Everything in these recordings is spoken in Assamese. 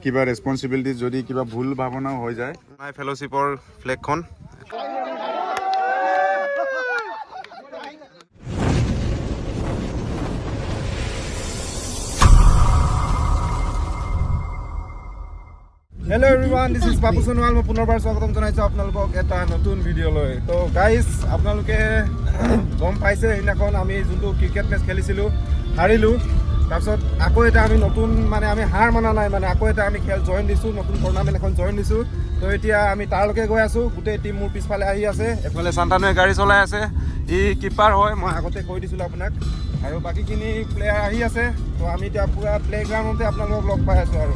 কিবা ৰেচপনচিবিলিটি যদি কিবা ভুল ভাৱনাও হৈ যায়। নাই ফেল'শ্বিপৰ ফ্লেগখন। Hello everyone, this is Papu Sonowal. মই পুনৰবাৰ স্বাগতম জনাইছোঁ আপোনালোকক এটা নতুন ভিডিঅ'লৈ। তো গাইজ, আপোনালোকে গম পাইছে, সেইদিনাখন আমি যোনটো ক্ৰিকেট মেচ খেলিছিলোঁ হাৰিলোঁ। তাৰপিছত আকৌ এটা আমি নতুন, মানে আমি হাৰ মনা নাই, মানে আকৌ এটা আমি খেল জইন দিছোঁ, নতুন টুৰ্ণামেণ্ট এখন জইন দিছোঁ। তো এতিয়া আমি তাৰলৈকে গৈ আছোঁ। গোটেই টীম মোৰ পিছফালে আহি আছে। এইফালে শান্তানুৱে গাড়ী চলাই আছে, ই কিপাৰ হয়। মই আগতে কৈ দিছিলোঁ আপোনাক। আৰু বাকীখিনি প্লেয়াৰ আহি আছে। তো আমি এতিয়া পূৰা প্লে'গ্ৰাউণ্ডতে আপোনালোকক লগ পাই আছোঁ। আৰু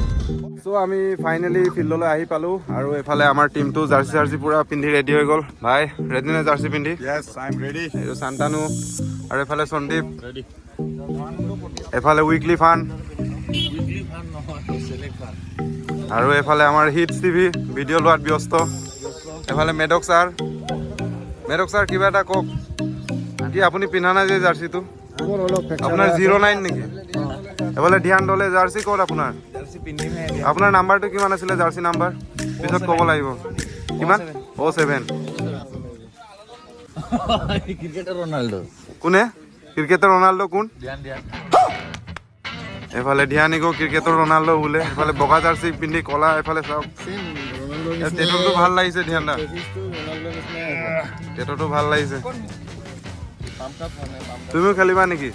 চ' আমি ফাইনেলি ফিল্ডলৈ আহি পালোঁ আৰু এইফালে আমাৰ টীমটো জাৰ্চি চাৰ্চি পূৰা পিন্ধি ৰেডি হৈ গ'ল। ভাই, ৰেডি নে জাৰ্চি পিন্ধি? Yes, I am ready. এইটো শান্তানু আৰু এইফালে সন্দীপ, এইফালে উইকলি ফান আৰু এইফালে আমাৰ হিটছ টিভি ভিডিঅ' লোৱাত ব্যস্ত। এইফালে মেডক ছাৰ। মেডক ছাৰ, কিবা এটা কওক। কি আপুনি পিন্ধা নাই যে জাৰ্চিটো? আপোনাৰ 09 নেকি? এইফালে ধ্যান দলে। জাৰ্চি ক'ত আপোনাৰ? আপোনাৰ নাম্বাৰটো কিমান আছিলে? জাৰ্চি নাম্বাৰ পিছত ক'ব লাগিব। কিমান? অ' 7। Cricketer Ronaldo. কোনে? ক্ৰিকেটৰ ৰনাল্ডো কোন? ধ্যান ধ্যান। এইফালে ধ্যানিকো ক্ৰিকেটৰ ৰনাল্ডো বোলে। এইফালে বগা জাৰ্চি পিন্ধি কলা। এইফালে চাওক, টেটুটো ভাল লাগিছে। ধ্যান দা, টেটুটো ভাল লাগিছে। তুমিও খেলিবা নেকি?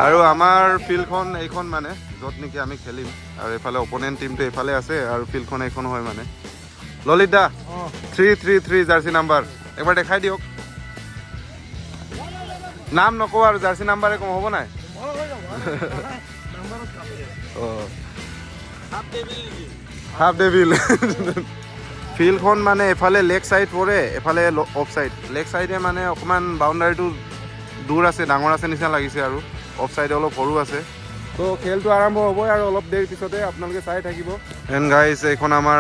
আৰু আমাৰ ফিল্ডখন এইখন, মানে য'ত নেকি আমি খেলিম। আৰু এইফালে অপনেণ্ট টীমটো এইফালে আছে আৰু ফিল্ডখন এইখন হয়। মানে ললিত দা, 333 জাৰ্চি নাম্বাৰ একবাৰ দেখাই দিয়ক। নাম নকওঁ আৰু, জাৰ্চি নাম্বাৰে কম হ'ব নাই? অঁ, হাফ ডেভিল। ফিল্ডখন মানে এফালে লেগ চাইড পৰে, এফালে অফ চাইড। লেগ চাইডে মানে অকণমান বাউণ্ডাৰীটো দূৰ আছে, ডাঙৰ আছে নিচিনা লাগিছে আৰু অফ চাইডে অলপ সৰু আছে। তো খেলটো আৰম্ভ হ'বই আৰু অলপ দেৰি পিছতে, আপোনালোকে চাই থাকিব। এণ্ড গাইজ, এইখন আমাৰ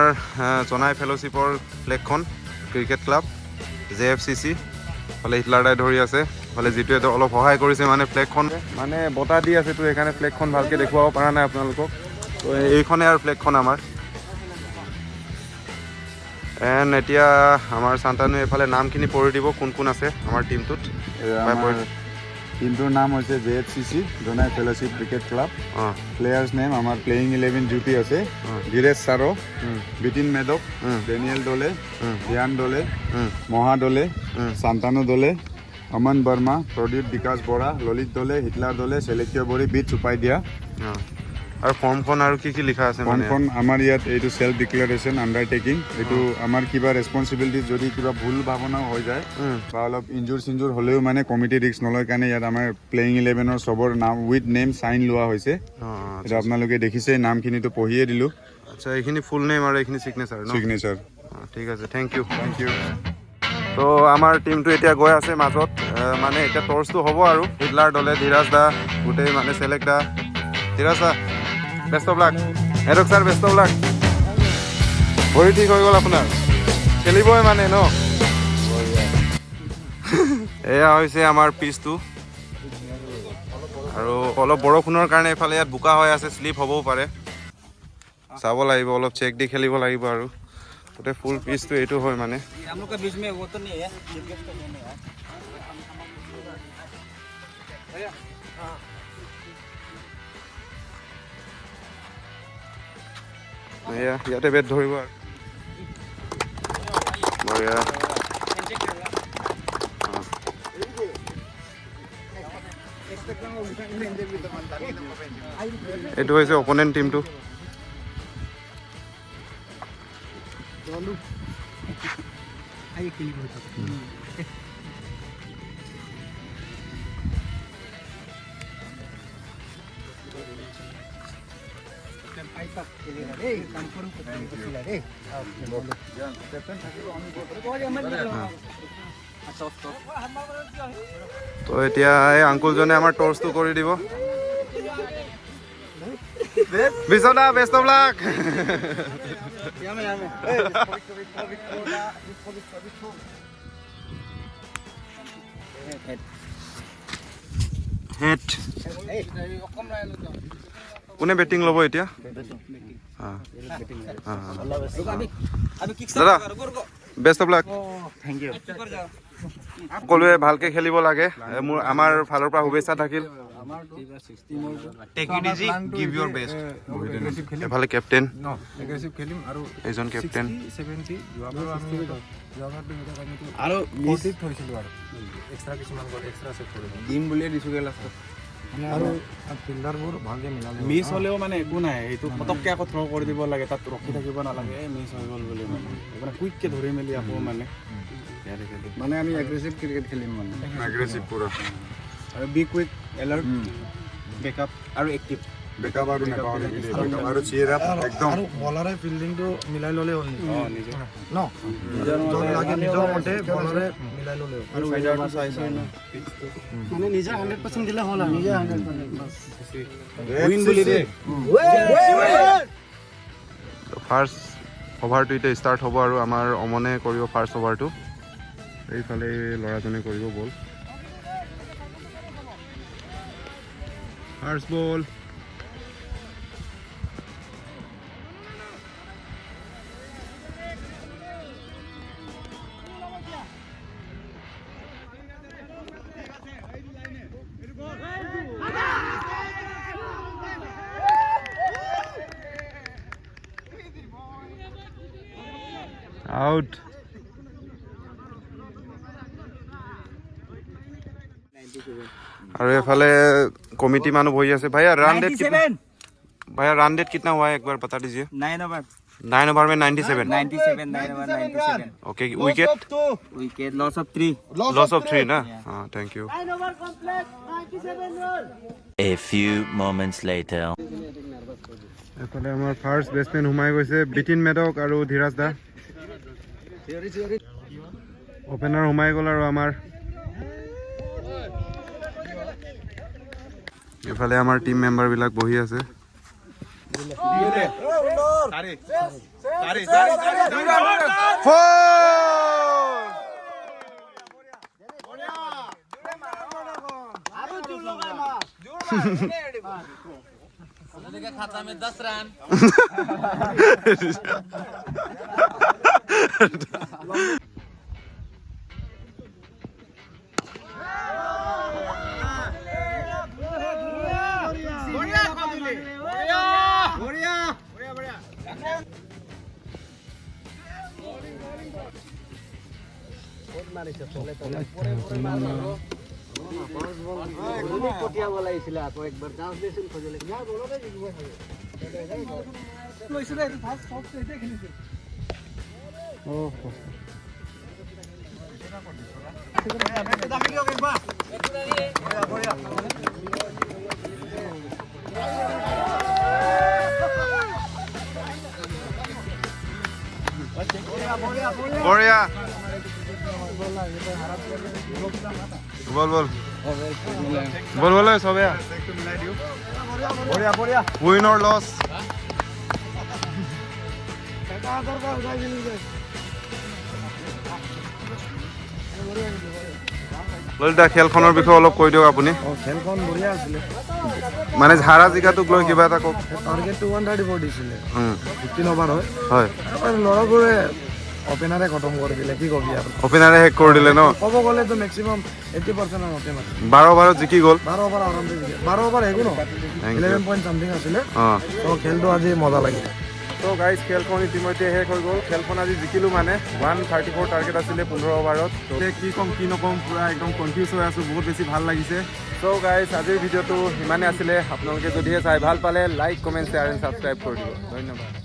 জনাই ফেল'শ্বিপৰ ফ্লেগখন, ক্ৰিকেট ক্লাব জেএফচিচি। ফালে হিটলাৰ দাই ধৰি আছে, ফালে যিটোৱে অলপ সহায় কৰিছে। মানে ফ্লেগখন মানে বতাহ দি আছে, তো সেইকাৰণে ফ্লেগখন ভালকৈ দেখুৱাব পৰা নাই আপোনালোকক। তো এইখনে আৰু ফ্লেগখন আমাৰ। এণ্ড এতিয়া আমাৰ শান্তানু এইফালে নামখিনি পঢ়ি দিব, কোন কোন আছে আমাৰ টীমটোত। আমাৰ টিমটোৰ নাম হৈছে জেএফচিচি, জনাই fellowship cricket club. Players name, আমাৰ প্লেয়িং 11 জুটি আছে ধীৰেজ চাৰ, বিপিন মেদক, ডেনিয়েল দলে, ধ্যান দলে, মহা দলে, শান্তানু দলে, অমন বৰ্মা, প্ৰদীপ বিকাশ বৰা, ললিত দলে, হিটলাৰ দলে, চেলেকিয় বৰি, বিট চুপাই দিয়া। অঁ, আৰু ফৰ্মখন আৰু কি কি লিখা আছে মানে? ফৰ্মখন আমাৰ ইয়াত এইটো চেল্ফ ডিক্লেৰেশ্যন আণ্ডাৰটেকিং। এইটো আমাৰ কিবা ৰেচপনচিবিলিটি যদি কিবা ভুল ভাৱনাও হৈ যায় বা অলপ ইনজুৰ চিনজুৰ হ'লেও মানে কমিটি ৰিস্ক নলয় কাৰণে ইয়াত আমাৰ প্লেয়িং 11ৰ চবৰ নাম উইথ নেম চাইন লোৱা হৈছে। এইটো আপোনালোকে দেখিছে, নামখিনিতো পঢ়িয়ে দিলোঁ। আচ্ছা, এইখিনি ফুল নেম আৰু এইখিনি চিগনেচাৰ ন? চিগনেচাৰ। অঁ, ঠিক আছে, thank U. Thank U. তো আমাৰ টীমটো এতিয়া গৈ আছে মাজত। মানে এতিয়া টৰ্চটো হ'ব আৰু হিটলাৰ দলে, ধীৰাজ দা, গোটেই মানে চেলেক দা। ধীৰাজ দা, বেষ্ট অফ লাক। হেডক ছাৰ, বেষ্ট অফ লাক। ভৰি ঠিক হৈ গ'ল আপোনাৰ? খেলিবই মানে ন? এয়া হৈছে আমাৰ পিচটো। আৰু অলপ বৰষুণৰ কাৰণে এইফালে ইয়াত বোকা হৈ আছে, শ্লিপ হ'বও পাৰে। চাব লাগিব, অলপ চেক দি খেলিব লাগিব। আৰু গোটেই ফুল পিচটো এইটো হয় মানে। हम लोग का बीच में वो तो नहीं है, चीफ गेस्ट तो नहीं है। এয়া ইয়াতে বেট ধৰিব আৰু বঢ়িয়া। অঁ। এইটো হৈছে অপনেণ্ট টিমটো। তো এতিয়া এই আংকুলজনে আমাৰ টৰ্চটো কৰি দিব। বিছনা, বেষ্ট অফ লাক। হেড। কোনে বেটিং ল'ব এতিয়া? দাদা, best of luck. Thank you. সকলোৱে ভালকে খেলিব লাগে। মোৰ আমাৰ ফালৰ পৰা শুভেচ্ছা থাকিল। Take it easy, give your best. এফালে কেপ্টেইন। এগ্ৰেছিভ খেলিম আৰু এইজন কেপ্টেইন। 70। যোৱাবাৰ আমি যোৱাবাৰটো আমি আৰু 40ত থৈছিলোঁ আৰু এক্সট্ৰা কিছুমান গ'ল, এক্সট্ৰা ছেট কৰিব দিম বুলিয়ে দিছোগে লাষ্টত। আৰু ফিল্ডাৰবোৰ ভালকৈ মিলালে মিছ হ'লেও মানে একো নাই, এইটো পটককৈ আকৌ থ্ৰ' কৰি দিব লাগে, তাত ৰখি থাকিব নালাগে। এই মিছ হৈ গ'ল বুলি মানে মানে কুইককৈ ধৰি মেলি আকৌ মানে মানে আমি এগ্ৰেছিভ ক্ৰিকেট খেলিম মানে। এগ্ৰেছিভ পুৰা। আৰু বি কুইক, এলাৰ্ট, বেকআপ আৰু এক্টিভ। বেকআপ আৰু নাপাওঁ নেকি? বেকআপ আৰু চিয়াৰ আপ একদম। আৰু বলাৰে ফিল্ডিংটো মিলাই ল'লে হ'ল। অঁ, নিজে। ন য'ত লাগে নিজৰ মতে বলাৰে মিলাই ল'লে হ'ল। আৰু ৱেডাৰটো চাইছে ন? মানে নিজৰ 100% দিলে হ'ল আৰু নিজৰ 100% বাছ। উইন বুলি দেই। ফাৰ্ষ্ট অভাৰটো এতিয়া ষ্টাৰ্ট হ'ব আৰু আমাৰ অমনে কৰিব ফাৰ্ষ্ট অভাৰটো। এইফালে এই ল'ৰাজনে কৰিব বল। First ball. Out. আৰু এইফালে কমিটি মানুহ বহি আছে। भैया, रन रेट कितना? भैया, रन रेट कितना हुआ है, एक बार बता दीजिए। 9 over. 9 over में 97? 97, 9 over 97. Okay, wicket? Wicket loss of 3. Loss of 3 ना? हाँ, thank you. A few moments later. এফালে আমাৰ ফাৰ্ষ্ট বেটছমেন সোমাই গৈছে, বিতিন মেদক আৰু ধীৰাজ দা। অপেনাৰ সোমাই গ'ল। আৰু আমাৰ এইফালে আমাৰ টিম মেম্বাৰবিলাক বহি আছে। Four! खाता में 10 रन। পঠিয়াব লাগিছিলে আকৌ একবাৰ চান্স দিছিল খুজিলে। লৈছিলে এইটো ফাৰ্ষ্ট চব সেইটোৱে খেলিছিল। বঢ়িয়া। বল বল বল বল, চবে। Win or loss. Lalita, খেলখনৰ বিষয়ে অলপ কৈ দিয়ক আপুনি। অঁ, খেলখন বঢ়িয়া আছিলে। মানে হাৰা জিকাটোক লৈ কিবা এটা কওক। টাৰ্গেটটো 134 দিছিলে। 15 অভাৰ হয়। আৰু ল'ৰাবোৰে অপেনাৰে খতম কৰি দিলে, কি কবি আৰু। অপেনাৰে শেষ কৰি দিলে ন? ক'ব গ'লেতো মেক্সিমাম 80% অপেনাৰ। 12 অভাৰত জিকি গ'ল। 12 অভাৰ আৰামছে জিকে। 12 অভাৰ একো নহয়। Thank you. 11 point something আছিলে। ত' খেলটো আজি মজা লাগিলে। ত' গাইজ, খেলখন ইতিমধ্যে শেষ হৈ গ'ল। খেলখন আজি জিকিলোঁ, মানে 134 টাৰ্গেট আছিলে 15 অভাৰত। ত' কি ক'ম কি নক'ম, পূৰা একদম কনফিউজ হৈ আছোঁ। বহুত বেছি ভাল লাগিছে। চ' গাইজ, আজিৰ ভিডিঅ'টো সিমানে আছিলে। আপোনালোকে যদিহে চাই ভাল পালে, like, comment, share and subscribe কৰি দিব। ধন্যবাদ।